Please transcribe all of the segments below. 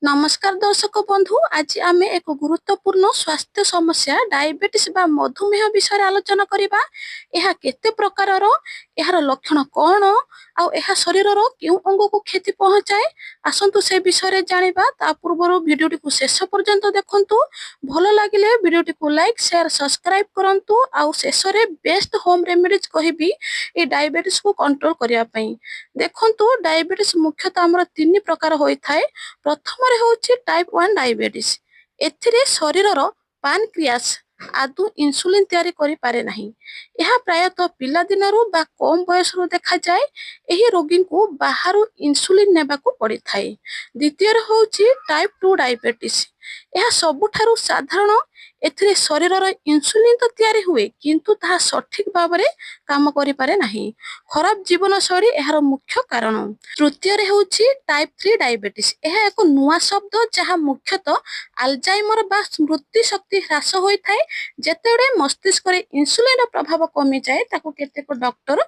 ନମସ୍କାର ଦର୍ଶକ ବନ୍ଧୁ, ଆଜି ଆମେ ଏକ ଗୁରୁତ୍ୱପୂର୍ଣ୍ଣ ସ୍ୱାସ୍ଥ୍ୟ ସମସ୍ୟା ଡାଇବେଟିସ୍ ବା ମଧୁମେହ ବିଷୟରେ ଆଲୋଚନା କରିବା। ଏହା କେତେ ପ୍ରକାରର, ଏହାର ଲକ୍ଷଣ କଣ ଆଉ ଏହା ଶରୀରର କେଉଁ ଅଙ୍ଗକୁ କ୍ଷତି ପହଞ୍ଚାଏ, ଆସନ୍ତୁ ସେ ବିଷୟରେ ଜାଣିବା। ତା ପୂର୍ବରୁ ଭିଡ଼ିଓଟିକୁ ଶେଷ ପର୍ଯ୍ୟନ୍ତ ଦେଖନ୍ତୁ। ଭଲ ଲାଗିଲେ ଭିଡ଼ିଓଟିକୁ ଲାଇକ୍, ସେୟାର, ସବସ୍କ୍ରାଇବ କରନ୍ତୁ। ଆଉ ଶେଷରେ ବେଷ୍ଟ ହୋମ ରେମିଡିଜ କହିବି ଏଇ ଡାଇବେଟିସକୁ କଣ୍ଟ୍ରୋଲ କରିବା ପାଇଁ। ଦେଖନ୍ତୁ, ଡାଇବେଟିସ୍ ମୁଖ୍ୟତଃ ଆମର ତିନି ପ୍ରକାର ହୋଇଥାଏ। ପ୍ରଥମରେ ହେଉଛି ଟାଇପ୍ 1 ଡାଇବେଟିସ୍। ଏଥିରେ ଶରୀରର ପାନକ୍ରିଆସ ଆଦୌ ଇନ୍ସୁଲିନ ତିଆରି କରିପାରେ ନାହିଁ। ଏହା ପ୍ରାୟତଃ ପିଲାଦିନରୁ ବା କମ ବୟସରୁ ଦେଖାଯାଏ। ଏହି ରୋଗୀଙ୍କୁ ବାହାରୁ ଇନ୍ସୁଲିନ ନେବାକୁ ପଡ଼ିଥାଏ। ଦ୍ୱିତୀୟରେ ହେଉଛି ଟାଇପ୍ 2 ଡାଇବେଟିସ୍। ଏହା ସବୁଠାରୁ ସାଧାରଣ। ଏଥିରେ ଶରୀରର ଇନ୍ସୁଲିନ ତ ତିଆରି ହୁଏ, କିନ୍ତୁ ତାହା ସଠିକ ଭାବରେ କାମ କରିପାରେ ନାହିଁ। ଖରାପ ଜୀବନଶୈଳୀ ଏହାର ମୁଖ୍ୟ କାରଣ। ତୃତୀୟରେ ହେଉଛି ଟାଇପ୍ 3 ଡାଇବେଟିସ୍। ଏହା ଏକ ନୂଆ ଶବ୍ଦ, ଯାହା ମୁଖ୍ୟତଃ ଆଲଜାଇମର ବା ସ୍ମୃତି ଶକ୍ତି ହ୍ରାସ ହୋଇଥାଏ। ଯେତେବେଳେ ମସ୍ତିଷ୍କରେ ଇନ୍ସୁଲିନର ପ୍ରଭାବ କମିଯାଏ, ତାକୁ କେତେକ ଡକ୍ଟର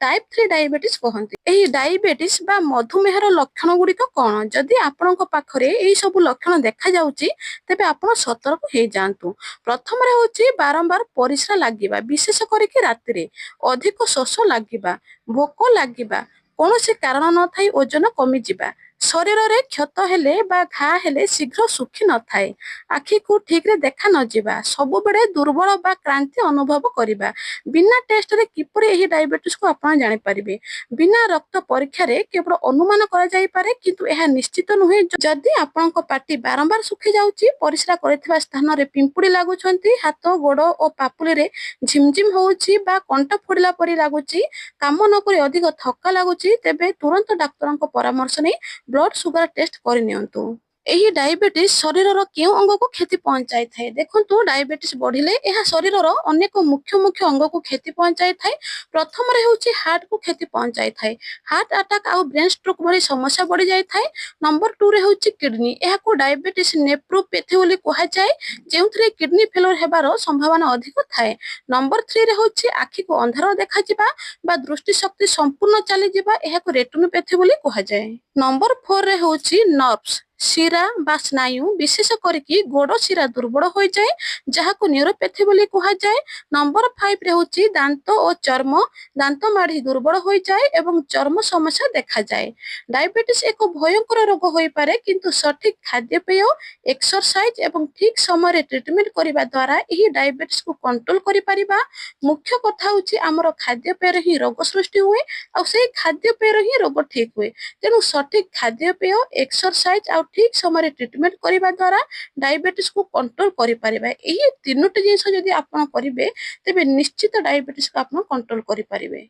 ଟାଇପ୍ 3 ଡାଇବେଟିସ୍ କହନ୍ତି। ଏହି ଡାଇବେଟିସ୍ ବା ମଧୁମେହର ଲକ୍ଷଣ ଗୁଡ଼ିକ କଣ? ଯଦି ଆପଣଙ୍କ ପାଖରେ ଏହି ସବୁ ଲକ୍ଷଣ ଦେଖାଯାଉଛି, ତେବେ ଆପଣ ସତର୍କ ହେଇଯାଆନ୍ତୁ। ପ୍ରଥମରେ ହେଉଛି ବାରମ୍ବାର ପରିସ୍ରା ଲାଗିବା, ବିଶେଷ କରିକି ରାତିରେ, ଅଧିକ ଶୋଷ ଲାଗିବା, ଭୋକ ଲାଗିବା, କୌଣସି କାରଣ ନଥାଇ ଓଜନ କମିଯିବା, ଶରୀରରେ କ୍ଷତ ହେଲେ ବା ଘା ହେଲେ ଶୀଘ୍ର ଶୁଖି ନଥାଏ, ଆଖିକୁ ଠିକରେ ଦେଖା ନଯିବା, ସବୁବେଳେ ଦୁର୍ବଳ ବା କ୍ଳାନ୍ତି ଅନୁଭବ କରିବା। ବିନା ଟେଷ୍ଟରେ କିପରି ଏହି ଡାଇବେଟିସକୁ ଆପଣ ଜାଣିପାରିବେ? ବିନା ରକ୍ତ ପରୀକ୍ଷାରେ କେବଳ ଅନୁମାନ କରାଯାଇପାରେ, କିନ୍ତୁ ଏହା ନିଶ୍ଚିତ ନୁହେଁ। ଯଦି ଆପଣଙ୍କ ପାଟି ବାରମ୍ବାର ଶୁଖି ଯାଉଛି, ପରିସ୍ରା କରିଥିବା ସ୍ଥାନରେ ପିମ୍ପୁଡ଼ି ଲାଗୁଛନ୍ତି, ହାତ, ଗୋଡ଼ ଓ ପାପୁଲିରେ ଝିମଝିମ ହଉଛି ବା କଣ୍ଟା ଫୋଡ଼ିଲା ପରି ଲାଗୁଛି, କାମ ନକରି ଅଧିକ ଥକ୍କା ଲାଗୁଛି, ତେବେ ତୁରନ୍ତ ଡାକ୍ତରଙ୍କ ପରାମର୍ଶ ନେଇ ବ୍ଲଡ ସୁଗାର ଟେଷ୍ଟ କରିନିଅନ୍ତୁ। ଏହି ଡାଇବେଟିସ୍ ଶରୀରର କେଉଁ ଅଙ୍ଗକୁ କ୍ଷତି ପହଞ୍ଚାଇଥାଏ? ଦେଖନ୍ତୁ, ଡାଇବେଟିସ୍ ବଢିଲେ ଏହା ଶରୀରର ଅନେକ ମୁଖ୍ୟ ମୁଖ୍ୟ ଅଙ୍ଗକୁ କ୍ଷତି ପହଞ୍ଚାଇଥାଏ। ପ୍ରଥମରେ ହେଉଛି ହାର୍ଟକୁ କ୍ଷତି ପହଞ୍ଚାଇଥାଏ। ହାର୍ଟ ଆଟାକ୍ ଆଉ ବ୍ରେନ୍ ଷ୍ଟ୍ରୋକ୍ ଭଳି ସମସ୍ୟା ବଢିଯାଇଥାଏ। ନମ୍ବର 2ରେ ହେଉଛି କିଡନୀ। ଏହାକୁ ଡାଇବେଟିସ୍ ନେଫ୍ରୋପେଥି ବୋଲି କୁହାଯାଏ, ଯେଉଁଥିରେ କିଡନୀ ଫେଲୁଅର ହେବାର ସମ୍ଭାବନା ଅଧିକ ଥାଏ। ନମ୍ବର 3ରେ ହେଉଛି ଆଖିକୁ ଅନ୍ଧାର ଦେଖାଯିବା ବା ଦୃଷ୍ଟି ଶକ୍ତି ସମ୍ପୂର୍ଣ୍ଣ ଚାଲିଯିବା। ଏହାକୁ ରେଟିନୋପେଥି ବୋଲି କୁହାଯାଏ। ନମ୍ବର 4ରେ ହେଉଛି ନର୍ଭସ, ଶିରା ବା ସ୍ନାୟୁ, ବିଶେଷ କରିକି ଗୋଡ ଶିରା ଦୁର୍ବଳ ହୋଇଯାଏ, ଯାହାକୁ ନ୍ୟୁରୋପେଥି ବୋଲି କୁହାଯାଏ। ନମ୍ବର 5ରେ ହେଉଛି ଦାନ୍ତ ଓ ଚର୍ମ। ଦାନ୍ତ ମାଢି ଦୁର୍ବଳ ହୋଇଯାଏ ଏବଂ ଚର୍ମ ସମସ୍ୟା ଦେଖାଯାଏ। ଡାଇବେଟିସ୍ ଏକ ଭୟଙ୍କର ରୋଗ ହୋଇପାରେ, କିନ୍ତୁ ସଠିକ ଖାଦ୍ୟପେୟ, ଏକ୍ସରସାଇଜ ଏବଂ ଠିକ ସମୟରେ ଟ୍ରିଟମେଣ୍ଟ କରିବା ଦ୍ୱାରା ଏହି ଡାଇବେଟିସକୁ କଣ୍ଟ୍ରୋଲ କରିପାରିବା। ମୁଖ୍ୟ କଥା ହେଉଛି, ଆମର ଖାଦ୍ୟପେୟରେ ହିଁ ରୋଗ ସୃଷ୍ଟି ହୁଏ ଆଉ ସେଇ ଖାଦ୍ୟପେୟରେ ହିଁ ରୋଗ ଠିକ ହୁଏ। ତେଣୁ ସଠିକ ଖାଦ୍ୟପେୟ, ଏକ୍ସରସାଇଜ ଆଉ ଠିକ ସମୟରେ ଟ୍ରିଟମେଣ୍ଟ କରିବା ଦ୍ୱାରା ଡାଇବେଟିସକୁ କଣ୍ଟ୍ରୋଲ କରିପାରିବା। ଏହି ତିନୋଟି ଜିନିଷ ଯଦି ଆପଣ କରିବେ, ତେବେ ନିଶ୍ଚିତ ଡାଇବେଟିସକୁ ଆପଣ କଣ୍ଟ୍ରୋଲ କରିପାରିବେ।